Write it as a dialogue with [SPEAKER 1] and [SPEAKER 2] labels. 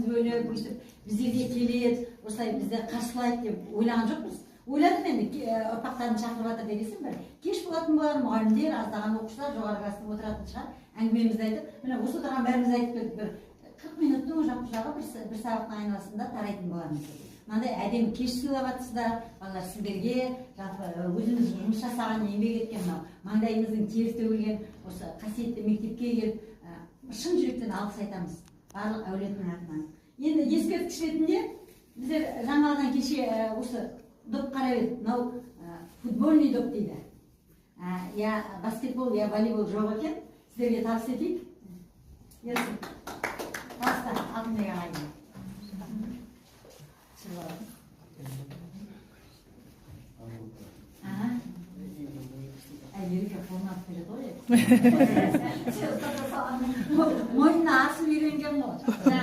[SPEAKER 1] уақытымызды бөліп, өйстіп біздерге келеді, осылай бізді қарсылайды деп ойлаған жоқпыз. Ойладым енді, ұрпақтарын шақырып жатыр дегесін, бір кеш болатын болар, мұғалімдер, аздаған оқушылар, жоғары класста отыратын шығар, әңгімемізді айтып, міне, осы отырған бәріміз айтып келдік, бір 40 минуттың жақ жағы бір сабақтың айналасында тарайтын боламыз деп. Мынандай әдемі кеш сыйлап жатсыздар, балалар. Сіздерге, жалпы, өзіміз жұмыс жасаған, еңбек еткен, мынау маңдайымыздың тері төгілген осы қасиетті мектепке келіп, шын жүректен алғыс айтамыз барлық әулеттің атынан. Енді ескерткіш ретінде біздер жаңадан кеше осы доп қарап едік. Мынау футбольный доп дейді. Я баскетбол, я волейбол жоқ екен. Сіздерге табыс етейік. Ерсін, табыста, Алтынбек ағайын. Түсіріп алайын. Аға. Әй, Ереке қолына алып береді ғой. Мойнына асып үйренген ғой. Жаңа.